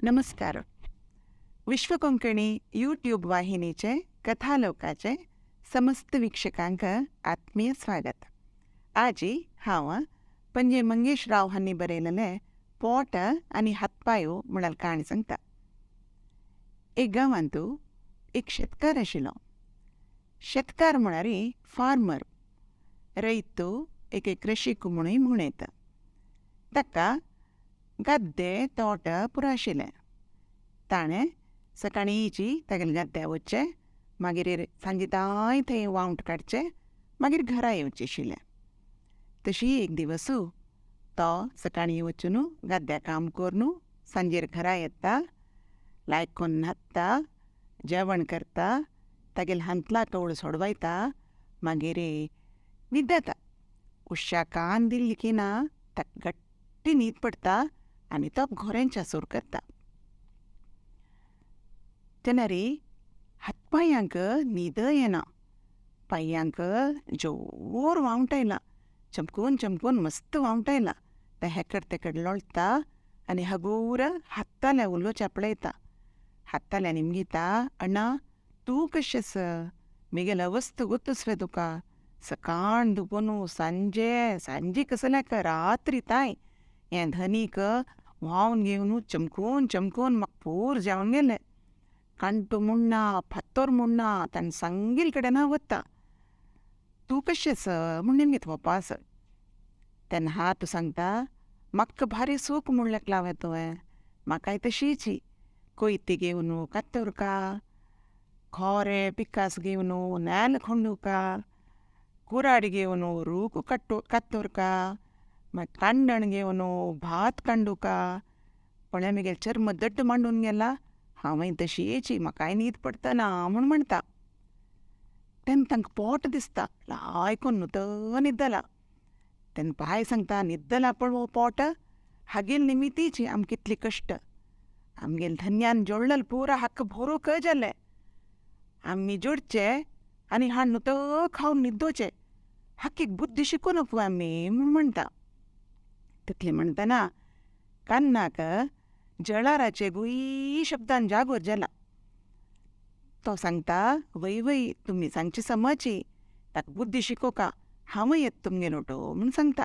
नमस्कार. विश्व कोंकणी यूट्यूब वाहिनीचे कथालोकाचे समस्त वीक्षकांक आत्मीय स्वागत. आजी हांव पणजे मंगेश राव हांणी बरयलेलें पोट आनी हातपायो म्हळ्यार काणी सांगता. एक गांवांत एक शेतकार आशिल्लो. शेतकार म्हळ्यार फार्मर, रयतू, एक कृषीक म्हणूय म्हूण येता. ताका गद्दे तोट पुरो आशिल्लें. ताणें सकाळीं येयची तागेल्या गद्द्या वचचें, मागीर सांजे ताय थंय वावंट काडचें, मागीर घरा येवचें आशिल्लें. तशी एक दिवस तो सकाळीं वचून गद्द्या काम करून सांजेर घरा येता, लायकून न्हाता, जेवण करता, तागेले हांतला कवळ सोडवायता, मागीर न्हिदता. उश्या कान दिली की ना ताका घट्टी न्हीद पडटा आनी तो घोरेंच्या सूर करता. तेन्ना हातपांयांक न्हीद येना, पांयांक जोर वावंट आयला, चमकून चमकून मस्त वावंट आयला. तें हेकड तेकड लोळटा आनी हगूर हाताल्या उलोवच्या पळयता. हाताल्या निमगिता, अण्णा तूं कशें आसा, म्हगेली अवस्था गोत्तुसवे तुका, सकाळ दुखून सांजे सांजे कसल्याक रात्री ताय हें धनीक व्हांवन घेवन चमकून चमकून म्हाका पूर जावन गेलें. कांटो म्हणना, फातर म्हणना, ताणें सांगिल्ले कडेन हांव वता, तूं कशें आसा म्हूण निमगीत वोपास. तेन्ना हात सांगता, म्हाका भारी सूख म्हणल्याक लावया तुवें, म्हाकाय तशीच कोयती घेवन कातरका, खोरें पिकास घेवन नेल खोंडुका, कुराड घेवन रूख कातरका, मागीर कांडण घेवन भात कांडुका, पळय म्हगेलें चर्म दट्ट मांडून गेला, हांवूय तशीच, म्हाकाय न्हीद पडटना म्हूण म्हणटा. तेन्ना तांकां पोट दिसता, लायकून न्हुत न्हिदला. तेन्ना पाय सांगता, न्हिदला पळय हो पोट, हागेले निमितीच आमकां कितले कश्ट, आमगेले धन्यान जोडलेले पुरा हाका भोरूंक जालें, आमी जोडचे आनी हाड न्हुत खावन न्हिदोवचें, हाका एक बुद्दी शिकोवं नको आमी म्हूण म्हणटा. तितलें म्हणटना कान्नाक जळाराचे गुयी शब्दान जागोर जाला. तो सांगता, वय वय तुमी सांगची समजी, ताका बुद्दी शिकोवका, हांवूय येता तुमगेलो ऑटो म्हूण सांगता.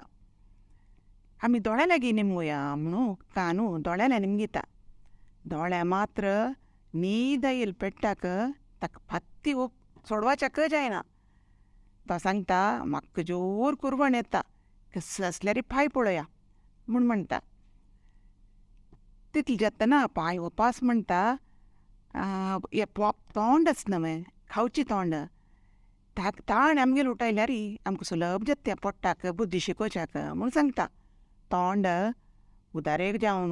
आमी दोळ्या लागीं निमगुया म्हणून कानू दोळ्याल्या निमगिता. दोळ्या मात्र न्हीद आयिल्ले पेट्टाक ताका फात्ती सोडवाच्याक जायना. तो सांगता, म्हाका जोर कुरवण येता, कसो आसल्यार पांय पळोवया म्हूण म्हणटा. तितलें जातना पांय वपास म्हणटा, हें तोंड आसा न्हय खावचें तोंड, ताका ताण आमगेर उठयल्यार आमकां सुलभ जाता त्या पोट्टाक बुद्दी शिकोवच्याक म्हूण सांगता. तोंड उदारेक जावन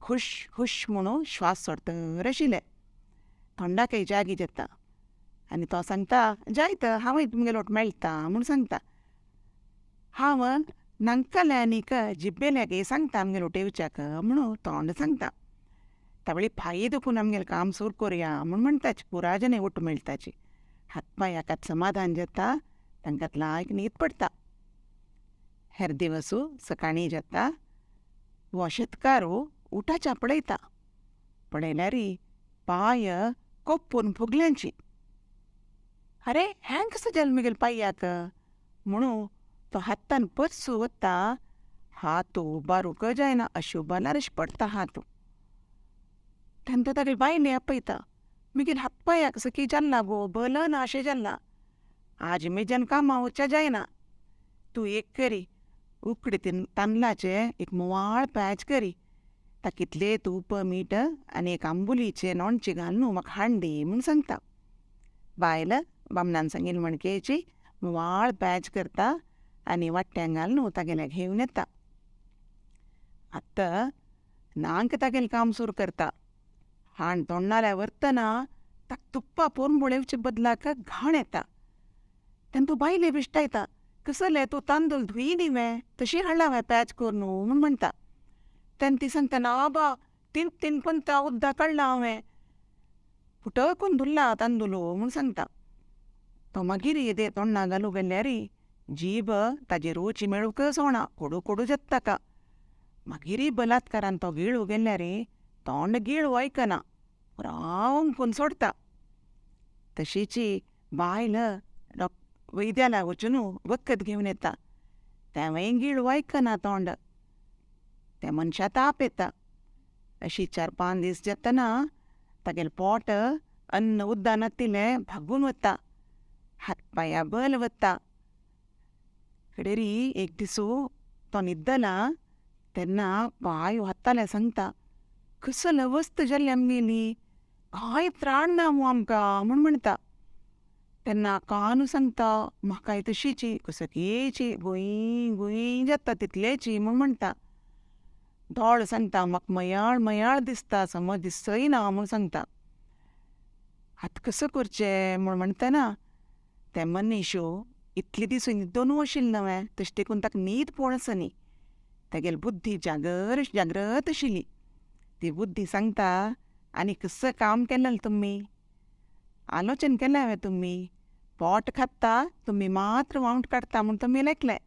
हुश हुश म्हणून श्वास सोडतर आशिल्लें. तोंडाकय जागी जाता आनी तो सांगता, जायत हांवूय तुमगेलो मेळटा म्हूण सांगता. हांव नांकाल्या आनीक जिब्बेल्याक सांगता आमगेलो येवच्याक म्हणून तोंड सांगता. तावळी पांय दुखून आमगेलें काम सुरू करुया म्हूण म्हणटाची, पुरा जाणां ओट्ट मेळटाची. हातपांयाक समाधान जाता, तांकां लायक न्हीद पडटा. हेर दिवस सकाळीं जाता, हो शेतकार उठाच्या पळयता. पळयल्यार पांय कोपून फुगल्यांची. अरे हें कसो जालें म्हगेल्या पांयाक म्हणून तो हातान परसू वता, हात उबारूंक जायना, अशें उबारल्यार अशें पडटा हात. तेन्ना तो तागेले बायले आपयता, म्हगेल्या हातपांयाक सखी जाल्ला गो, बलना अशें जालां, आज म्हज्यान कामां वचच्या जायना, तूं एक करी उकडें तांदळाचें एक म्होंवाळ पॅच करी, ताका इतलें तूप मीठ आनी एक आंबुलीचें लोणचें घालून म्हाका हाडून दी म्हूण सांगता. बायल बामणान सांगिल्लें म्हणकेची म्होंवाळ पॅच करता आनी वाट्यांक घालून तागेल्या घेवन येता. आतां नांक तागेलें काम सुरू करता. हाण तोंडाल्या व्हरतना ताका तुप्पा पोरून पळोवचे बदलाक घाण येता. तेन्ना तो बायले बिश्टायता, कसलें तूं तांदूळ धुयी न्ही वे, तशी हाडला हांवें पॅच करून म्हूण म्हणटा. तेन्ना ती सांगता, ना बा, तीन तीन पंता उद्दां काडला हांवें, फुटकून धुल्ला तांदूळ म्हूण सांगता. तो मागीर येदे तोंडा घालूं गेल्यार जीब ताजी रोची मेळूंक सोणा, कोडू कोडू जाता ताका. मागीरय बलात्कारान तो गिळूं गेल्यार तोंड गीळ वयकना, पुरा ओंकून सोडटा. तशीची बायल वैद्याला वचून वखद घेवन येता, तेंवूय गीळ वयकना तोंड. त्या मनशा ताप येता. अशी 4-5 दीस जातना तागेलें पोट अन्न उद्दां नातिल्लें भागून वता, हात पांया बल वता. कडेरी एक दिसू तो न्हिदला तेन्ना पांय हाताले सांगता, कसल अवस्था जाल्ली आमगेली, कांय त्राण ना मू आमकां म्हूण म्हणटा. तेन्ना कानू सांगता, म्हाकाय तशीची कसकीची गुंय गुंय जाता तितलेची म्हूण म्हणटा. दोळ सांगता, म्हाका मयाळ मयाळ दिसता, समज दिसय ना म्हूण सांगता. आतां कसो करचें म्हूण म्हणटना ते मनीश इतले दीस न्हिदोनू आशिल्लें न्हय, तशें देखून ताका न्हीद पळोवन आसा न्ही. तेगेली बुद्धी जागृत आशिल्ली. ती बुद्धी सांगता, आनी कसो काम केलें तुमी, आलोचन केलें हांवें तुमी, पोट खाता तुमी मात्र वावंट काडटा म्हूण तुमी लेखलें.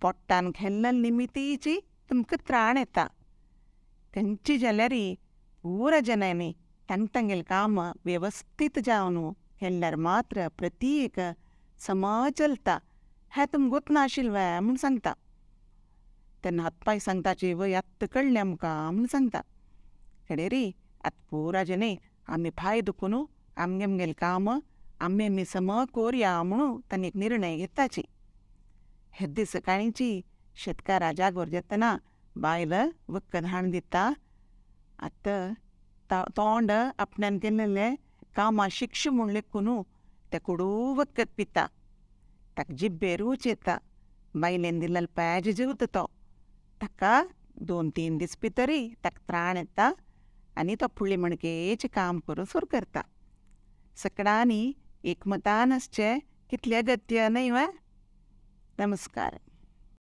पोट्टान खेल्लें निमितीची तुमकां त्राण येता. खंयची जाल्यार पुरा जनांनी तांग तांगेलें काम वेवस्थीत जावन केल्यार मात्र प्रत्येक समा चलता, हें तुमकां गोत नाशिल्लें म्हूण सांगता. तेन्ना हातपांय सांगताची वय आत्तां कळ्ळें आमकां म्हूण सांगता. कडेरी आतां पुरा जने आमी फाय दुखून आमगे आमगेलें काम आमी आमी सम कोरया म्हणून तांणी एक निर्णय घेताची. हे दीस सकाळींची शेतकारा जागोर जातना बायल वखद हाडून दिता. आतां तोंड आपण्यान केल्लें कामां शिक्ष म्हूण लेखून तें कोडू वखद पिता. ताका जिब्बे रूच येता. बायलेन दिल्लें पेज जेवता तो. ताका 2-3 दीस भितरय ताका त्राण येता आनी तो फुडले मणकेचें काम करूंक सुरू करता. सकडांनी एकमतान आसचें कितलें अगत्य न्हय वा. नमस्कार.